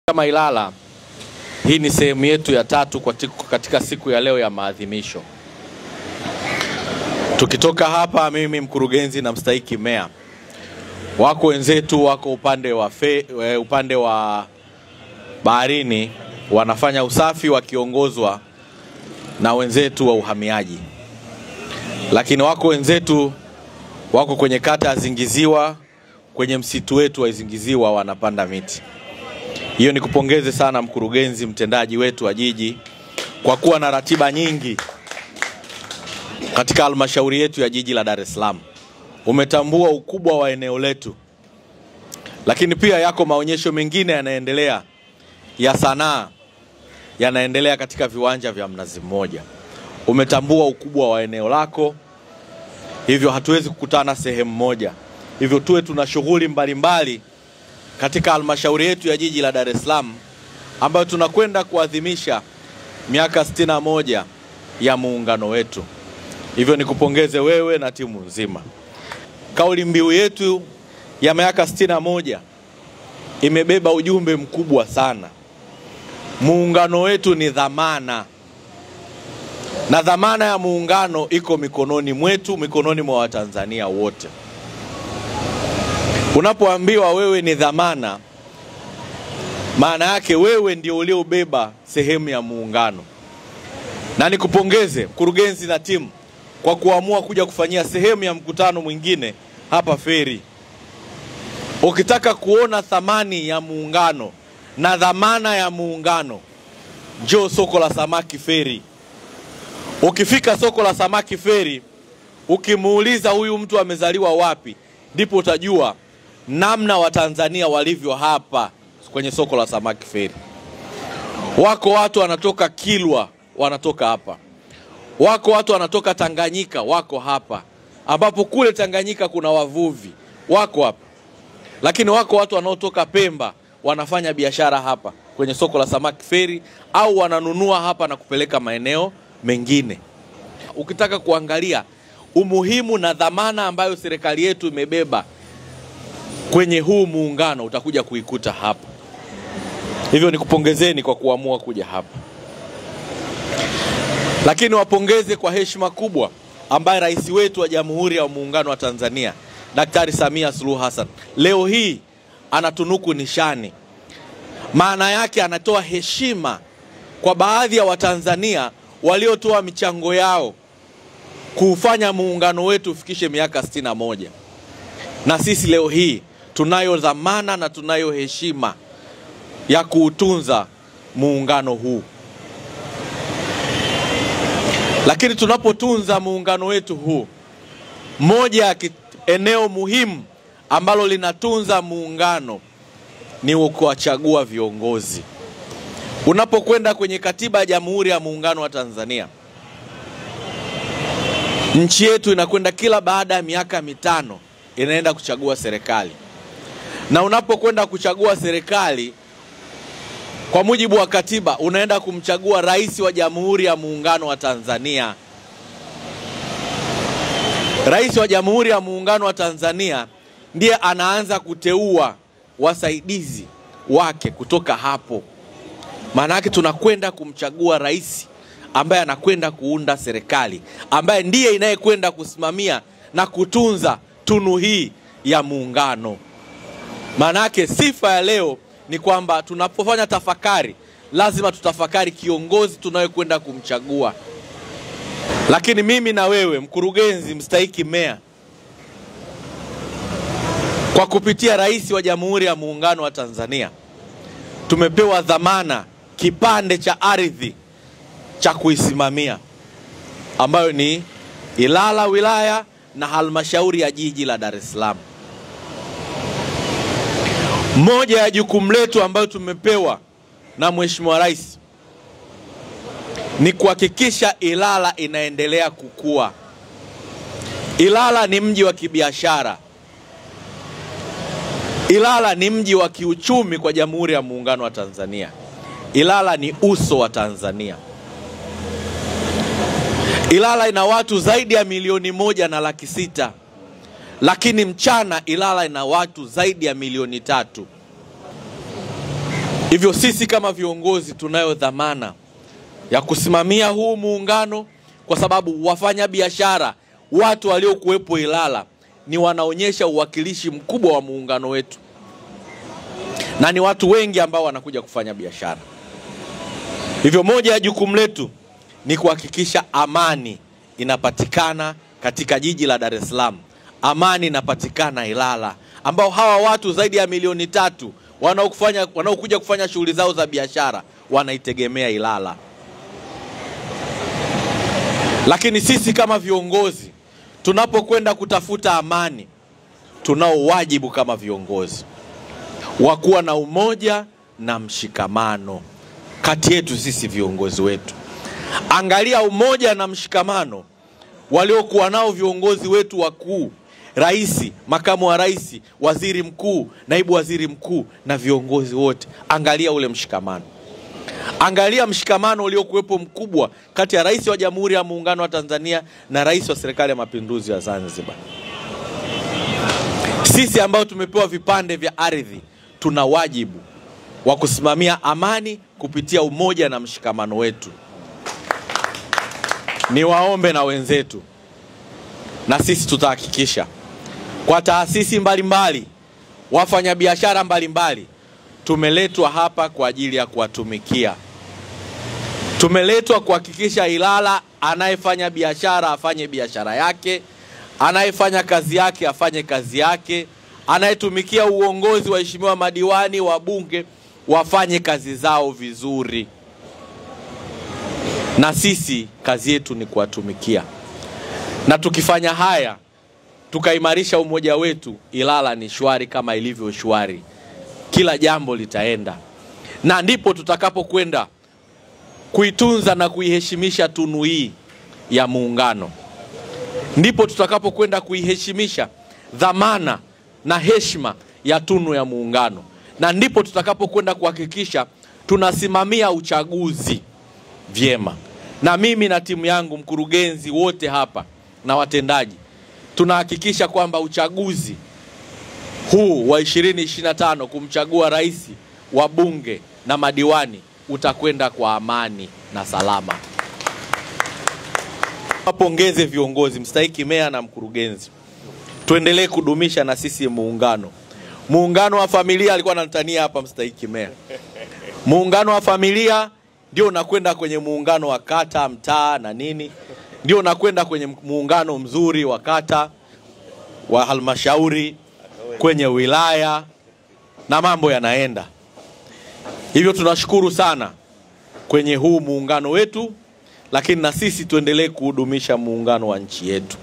Kama Ilala, hii ni sehemu yetu ya tatu katika siku ya leo ya maadhimisho. Tukitoka hapa, mimi mkurugenzi na mstahiki meya, wako wenzetu wako upande wa baharini wanafanya usafi wakiongozwa na wenzetu wa uhamiaji. Lakini wako wenzetu wako kwenye kata ya Zingiziwa, kwenye msitu wetu wa Zingiziwa wanapanda miti. Hiyo ni kupongeze sana mkurugenzi mtendaji wetu wa jiji kwa kuwa na ratiba nyingi katika halmashauri yetu ya jiji la Dar es Salaam. Umetambua ukubwa wa eneo letu. Lakini pia yako maonyesho mengine yanaendelea ya sanaa, yanaendelea katika viwanja vya Mnazi Mmoja. Umetambua ukubwa wa eneo lako, hivyo hatuwezi kukutana sehemu moja. Hivyo tuwe tuna shughuli mbalimbali katika halmashauri yetu ya jiji la Dar es Salaam ambayo tunakwenda kuadhimisha miaka 61 ya muungano wetu. Hivyo nikupongeze wewe na timu nzima. Kauli mbiu yetu ya miaka 61 imebeba ujumbe mkubwa sana. Muungano wetu ni dhamana. Na dhamana ya muungano iko mikononi mwetu, mikononi mwa Watanzania wote. Unapoambiwa wewe ni dhamana, maana yake wewe ndio uliobeba sehemu ya muungano. Na nikupongeze mkurugenzi na timu kwa kuamua kuja kufanyia sehemu ya mkutano mwingine hapa Feri. Ukitaka kuona thamani ya muungano na dhamana ya muungano, njoo soko la samaki Feri. Ukifika soko la samaki Feri, ukimuuliza huyu mtu amezaliwa wapi, ndipo utajua namna Watanzania walivyo hapa kwenye soko la samaki Feri. Wako watu wanatoka Kilwa, wanatoka hapa. Wako watu wanatoka Tanganyika, wako hapa. Ambapo kule Tanganyika kuna wavuvi, wako hapa. Lakini wako watu wanaotoka Pemba, wanafanya biashara hapa kwenye soko la samaki Feri, au wananunua hapa na kupeleka maeneo mengine. Ukitaka kuangalia umuhimu na dhamana ambayo serikali yetu imebeba kwenye huu muungano, utakuja kuikuta hapa. Hivyo nikupongezeni kwa kuamua kuja hapa. Lakini wapongeze kwa heshima kubwa ambaye rais wetu wa Jamhuri ya Muungano wa Tanzania, Daktari Samia Suluhu Hassan, leo hii anatunuku nishani. Maana yake anatoa heshima kwa baadhi ya Watanzania waliotoa michango yao kufanya muungano wetu ufikishe miaka 61. Na sisi leo hii tunayo dhamana na tunayo heshima ya kuutunza muungano huu. Lakini tunapotunza muungano wetu huu, moja ya eneo muhimu ambalo linatunza muungano ni kuwachagua viongozi. Unapokwenda kwenye katiba ya Jamhuri ya Muungano wa Tanzania, nchi yetu inakwenda kila baada ya miaka 5 inaenda kuchagua serikali. Na unapokwenda kuchagua serikali, kwa mujibu wa katiba, unaenda kumchagua rais wa Jamhuri ya Muungano wa Tanzania. Rais wa Jamhuri ya Muungano wa Tanzania ndiye anaanza kuteua wasaidizi wake kutoka hapo. Maana yake tunakwenda kumchagua rais ambaye anakwenda kuunda serikali, ambaye ndiye inayekwenda kusimamia na kutunza tunu hii ya muungano. Maana yake sifa ya leo ni kwamba tunapofanya tafakari, lazima tutafakari kiongozi tunayekwenda kumchagua. Lakini mimi na wewe mkurugenzi mstahiki meya, kwa kupitia rais wa Jamhuri ya Muungano wa Tanzania, tumepewa dhamana kipande cha ardhi cha kuisimamia, ambayo ni Ilala wilaya na halmashauri ya jiji la Dar es Salaam. Moja ya jukumu letu ambayo tumepewa na Mheshimiwa Rais ni kuhakikisha Ilala inaendelea kukua. Ilala ni mji wa kibiashara. Ilala ni mji wa kiuchumi kwa Jamhuri ya Muungano wa Tanzania. Ilala ni uso wa Tanzania. Ilala ina watu zaidi ya 1,600,000. Lakini mchana Ilala ina watu zaidi ya 3 milioni. Hivyo sisi kama viongozi tunayo dhamana ya kusimamia huu muungano, kwa sababu wafanya biashara, watu waliokuwepo Ilala ni wanaonyesha uwakilishi mkubwa wa muungano wetu, na ni watu wengi ambao wanakuja kufanya biashara. Hivyo moja ya jukumu letu ni kuhakikisha amani inapatikana katika jiji la Dar es Salaam, amani inapatikana Ilala, ambao hawa watu zaidi ya 3 milioni wanaokuja kufanya shughuli zao za biashara wanaitegemea Ilala. Lakini sisi kama viongozi tunapokwenda kutafuta amani, tunao wajibu kama viongozi wa kuwa na umoja na mshikamano kati yetu sisi viongozi wetu. Angalia umoja na mshikamano waliokuwa nao viongozi wetu wakuu, rais, makamu wa rais, waziri mkuu, naibu waziri mkuu na viongozi wote. Angalia ule mshikamano. Angalia mshikamano uliokuwepo mkubwa kati ya rais wa Jamhuri ya Muungano wa Tanzania na rais wa Serikali ya Mapinduzi ya Zanzibar. Sisi ambao tumepewa vipande vya ardhi tuna wajibu wa kusimamia amani kupitia umoja na mshikamano wetu. Niwaombe na wenzetu, na sisi tutahakikisha kwa taasisi mbalimbali, wafanyabiashara mbalimbali, tumeletwa hapa kwa ajili ya kuwatumikia. Tumeletwa kuhakikisha Ilala anayefanya biashara afanye biashara yake, anayefanya kazi yake afanye kazi yake, anayetumikia uongozi, waheshimiwa madiwani, wabunge wafanye kazi zao vizuri. Na sisi kazi yetu ni kuwatumikia. Na tukifanya haya, tukaimarisha umoja wetu, Ilala ni shwari kama ilivyo shwari. Kila jambo litaenda. Na ndipo tutakapokwenda kuitunza na kuiheshimisha tunu hii ya muungano. Ndipo tutakapokwenda kuiheshimisha dhamana na heshima ya tunu ya muungano. Na ndipo tutakapokwenda kuhakikisha tunasimamia uchaguzi vyema. Na mimi na timu yangu, mkurugenzi wote hapa na watendaji, tunahakikisha kwamba uchaguzi huu wa 2025 kumchagua rais, wabunge na madiwani utakwenda kwa amani na salama. Wapongeze viongozi, mstahiki meya na mkurugenzi. Tuendelee kudumisha na sisi muungano. Muungano wa familia, alikuwa ananitania hapa mstahiki meya. Muungano wa familia ndio unakwenda kwenye muungano wa kata, mtaa na nini. Ndio unakwenda kwenye muungano mzuri wa kata, wa halmashauri, kwenye wilaya, na mambo yanaenda. Hivyo tunashukuru sana kwenye huu muungano wetu, lakini na sisi tuendelee kuhudumisha muungano wa nchi yetu.